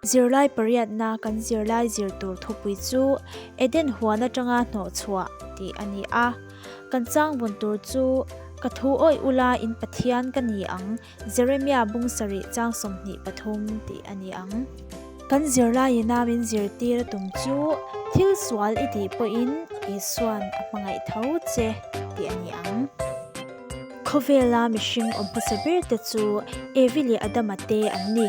Zirlai pariatna kan zirlai zir tur thupui chu Eden huan atanga hnawhchhuah tih a ni a. Kan changbun tur chu Ka thu awih ula in Pathian ka ni ang, Jeremia bung sarih chang 23 tih a ni ang. Kan zirlaiina min zirtir a tum chu thil sual i tih pawhin Isua'n a hmangaih tho che tih a ni ang. Khawvela mihring awm hmasa ber te chu Evi leh Adama te an ni.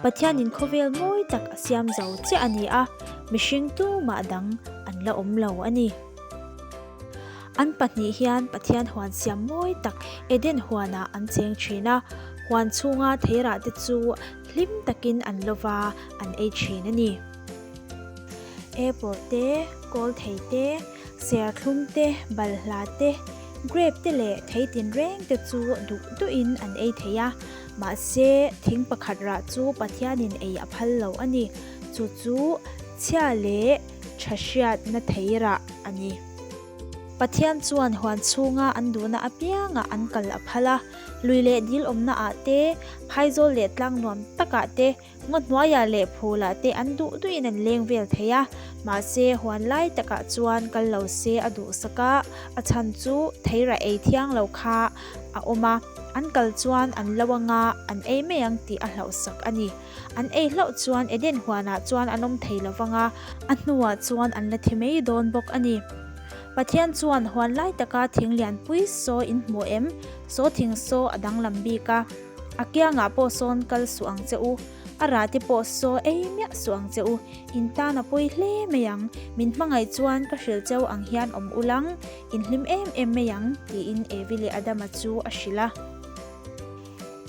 Pathianin khawvel mawi tak a siam zo chiah a ni a, mihring tumah dang an la awm lo a ni. An pahnih hian Pathian huan siam mawi tak Eden huanah an cheng thin a, huan chhunga theirah te chu hlim takin an lo va, an ei thin a ni. Apple te, kawlthei te, serthlum te, balhla te, grape te leh thei tinreng te chu duh duhin an ei thei a, mahse thing pakhat rah chu Pathianin ei a phal lo a ni, chu chu chhia leh tha hriatna thei rah a ni. Pathian chuan huan chhunga an duhna apiangah an kal a phal a, lui leh dil awmna ah te, phaizawl leh tlang nuam takah te, ngaw hnuaiah leh phulah te an duh duhin an leng vel thei a. Mahse, huan lai takah chuan kal lo se a duhsak a, a chhan chu theira ei thiang lo kha a awm a, an kal chuan an lo anga an ei mai ang tih a hlauhsak a ni. An ei hlauh chuan Eden huanah chuan an awm thei lo vang a, a hnuah chuan an la thi mai dawn bawk a ni. Pathian chuan huan lai taka thing lianpui saw in hmu em? Saw thing saw a danglam bik a, a kiangah pawh sawn kal suh ang che u, a rah te pawh saw ei miah suh ang che u, in tan a pawi hle mai ang, min hmangaih chuan ka hrilh cheu ang hian awm ulang, in hlim em em mai ang, tiin Evi leh Adama chu a hrilh a.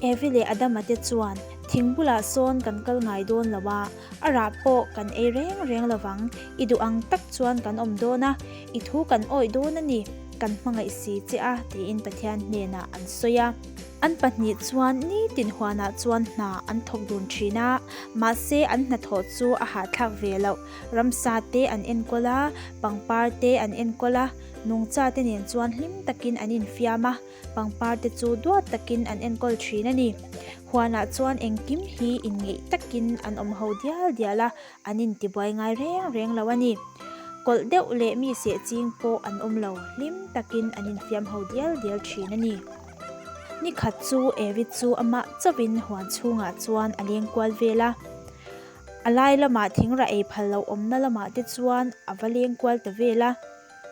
Evi leh Adama te chuan, Thing bulah sawn kan kal ngai dawn lo a, a rah pawh kan ei reng reng lo vang, i duh ang tak chuan kan awm dawn a, i thu kan awih dawn a ni, kan hmangaih si che a, tiin Pathian hnenah an sawi a. An pahnih chuan nitin huanah chuan hna an thawk dun thin a, mahse an hnathawh chu a hahthlak ve loh, ramsa te an enkawl a, pangpar te an enkawl a, nungcha te nen chuan hlim takin an infiam a. Pangpar te chu duat takin an enkawl thin a ni. Huanah chuan engkim hi inngeih takin an awm ho dial dial a, an intibuai ngai reng reng lo a ni. Kawlh deuh leh mi seh ching pawh an awm lo, hlim takin an infiam ho dial dial thin a ni. Ni khat chu Evi chu amah chauhin huan chhungah chuan a leng kual vel a. A lai lamah thingrah ei phal loh awmna lamah te chuan a va leng kual ta vel a.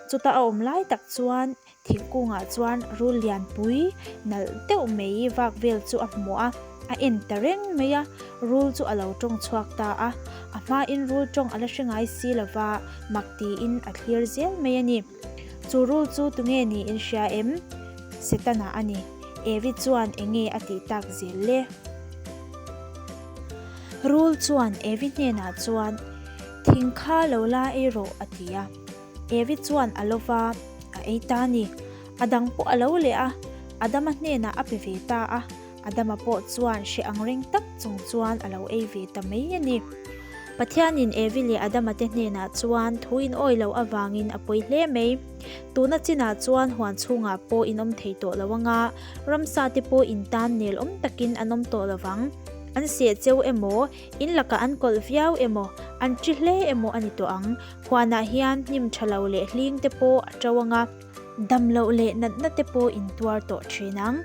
Chuta a awm lai tak chuan Thingkungah chuan rul lianpui nalh deuh mai vak vel chu a hmu a, a en ta reng mai a, rul chu a lo tawng chhuak ta a, a hmain rul tawng a la hre ngai si lova, mak tiin a thlir zel mai a ni. Chu rul chu tunge niin hria em? Setana a ni. Evi chuan enge a tih tak zel le? Rul chuan Evi hnenah chuan, Thing kha lo la ei rawh a ti a. Evi chuan a lo va, a ei ta a ni. A dang pawh a lo leh a, Adama hnenah a pe ve ta a. Adama pawh chuan hre ang reng tak chung chuan a lo ei ve ta mai a ni. Pathianin Evi leh Adama te hnenah chuan thu in awi loh avangin a pawi hle mai. Tuna chinah chuan huan chhungah pawh in awm thei tawh lo anga, ramsa te pawh in tan nel awm takin an awm tawh lo vang. An seh cheu emaw, in lakah an kawlh viau emaw, an ṭi hle emaw a ni tawh ang. Huanah hian hnim tha lo leh hling te pawh a to ang a, dam loh leh natna te pawh in tuar tawh thin ang.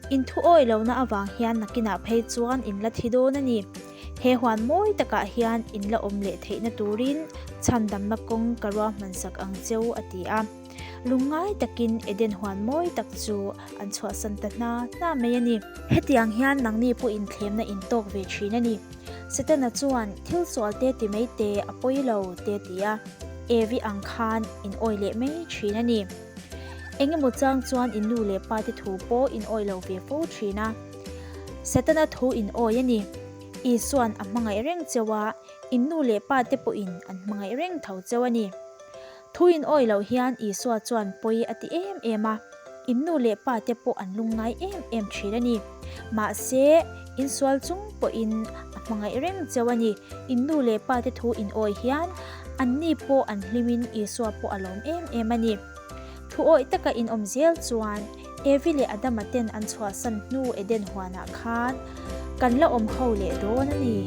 In thu awih lohna avang hian nakinah phei chuan in la thi dawn a ni. He huan mawi takah hian in la awm leh theihna turin chhandamna kawng ka ruahmansak ang cheu a ti a. Lungngai takin Eden huan mawi tak chu an chhuahsan ta hna hna mai a ni. Hetiang hian nangni pawh inthlemna in tawk ve thin a ni. Setana chuan thil sual te ti mai te a pawi lo te ti a, Evi ang khan in awi leh mai thin a ni. Engemaw chang chuan in nu leh pa te thu pawh in awi lo ve fo thin a. Setana thu in awi a ni. Isua'n a hmangaih reng cheu a, in nu leh pa te pawhin an hmangaih reng tho cheu a ni. Thu in awi loh hian Isua chuan pawi a ti em em a, in nu leh pa te pawh an lungngai em em thin a ni. Mahse, in sual chung pawhin a hmangaih reng cheu a ni. In nu leh pa te thu in awi hian anni pawh an hlimin Isua pawh a lawm em em a ni. Thu awih taka in awm zel chuan Evi leh Adama ten an chhuahsan hnu Eden huanah khan kan la awm ho leh dawn a ni.